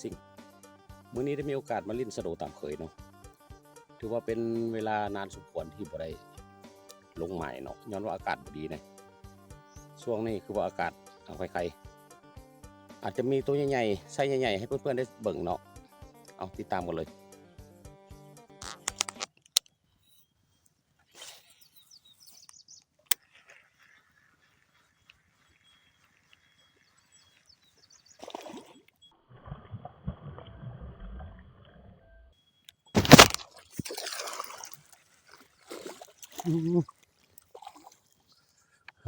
ປິງ. ມື້ນີ້ໄດ້ມີໂອກາດມາຫຼິ້ນສະໂດຕາມເຄີຍເນາະ, ຖືວ່າເປັນເວລານານສົມຄວນທີ່ບໍ່ໄດ້ລົງໝາຍເນາະ, ຍ້ອນວ່າອາກາດບໍ່ດີນະ. ຊ່ວງນີ້ຄືວ່າອາກາດ ເອົາ ໄຄໆ ອາດຈະມີໂຕໃຫຍ່ໆ ໄຊໃຫຍ່ໆ ໃຫ້ເພື່ອນໆໄດ້ເບິ່ງເນາະ. ເອົາ ຕິດຕາມກັນເລີຍ.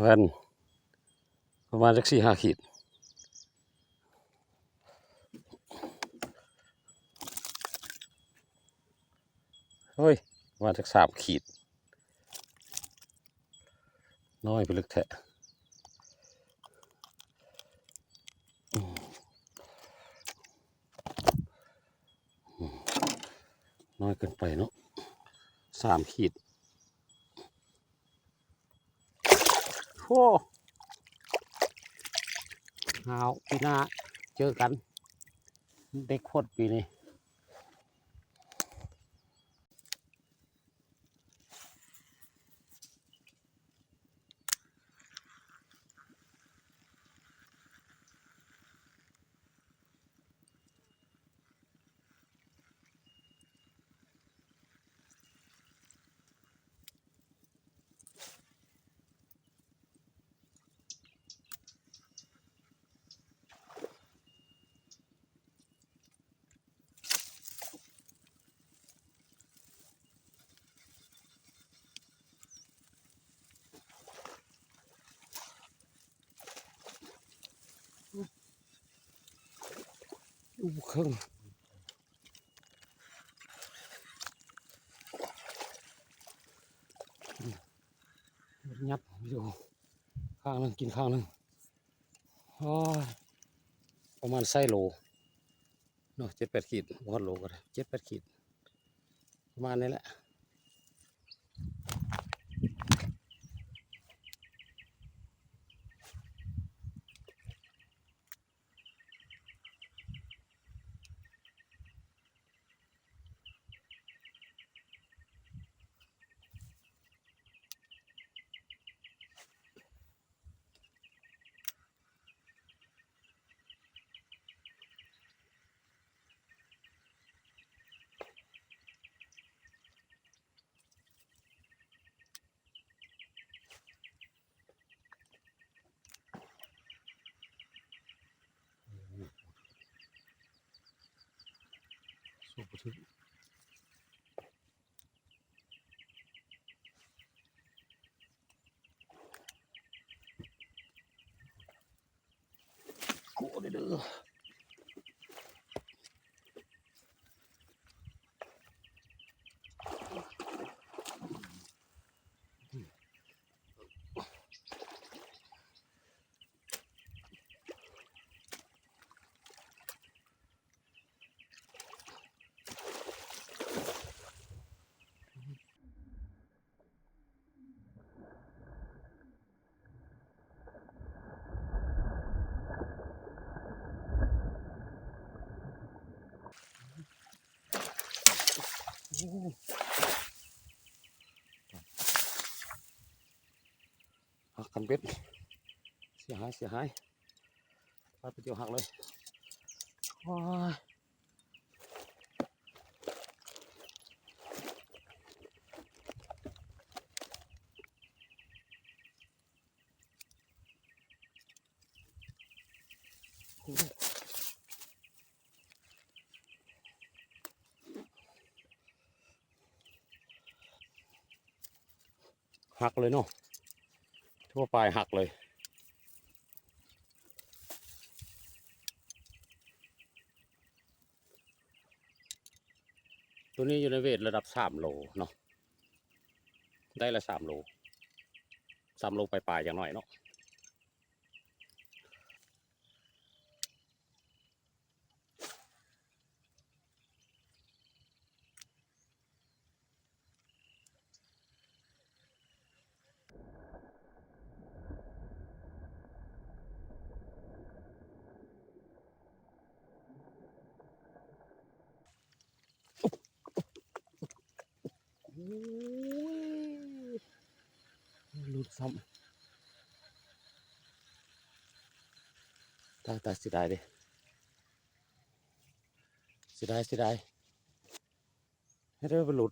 ແວ່ນ ປະມານຈັກສີ່ຫ້າຂີດ. ໂອ້ຍ ປະມານຈັກສາມຂີດ. ນ້ອຍໄປເລິກແທ້. ນ້ອຍເກີນໄປເນາະ ສາມຂີດ. ໂອ້ ຫາວ ປີໜ້າເຈີກັນ ເດັກໂພດປີນີ້. ອູ້ ເຄິ່ງ ຍັດຢູ່ຂ້າງໜຶ່ງ ກິນຂ້າງໜຶ່ງ. ໂອ້ຍ ປະມານໄຊໂລເນາະ ເຈັດແປດຂີດ ບໍ່ຮອດໂລກໍໄດ້ ເຈັດແປດຂີດ ປະມານນີ້ແຫຼະ. ຫັກຄັນເບັດ ເສຍຫາຍ ເສຍຫາຍ ປາດໄປດຽວຫັກເລີຍ. ໂອ້ຍ ຫັກເລີຍເນາະ ທົ່ວປາຍຫັກເລີຍ. ໂຕນີ້ຢູ່ໃນເວດລະດັບສາມໂລເນາະ ໄດ້ລະສາມໂລ ສາມໂລປາຍໆ ຢ່າງໜ້ອຍເນາະ. ໂ โอ้ย หลุดซ้ำ ตาย ตาย เสียดายเด้ เสียดาย เสียดาย เฮ็ดให้มันหลุด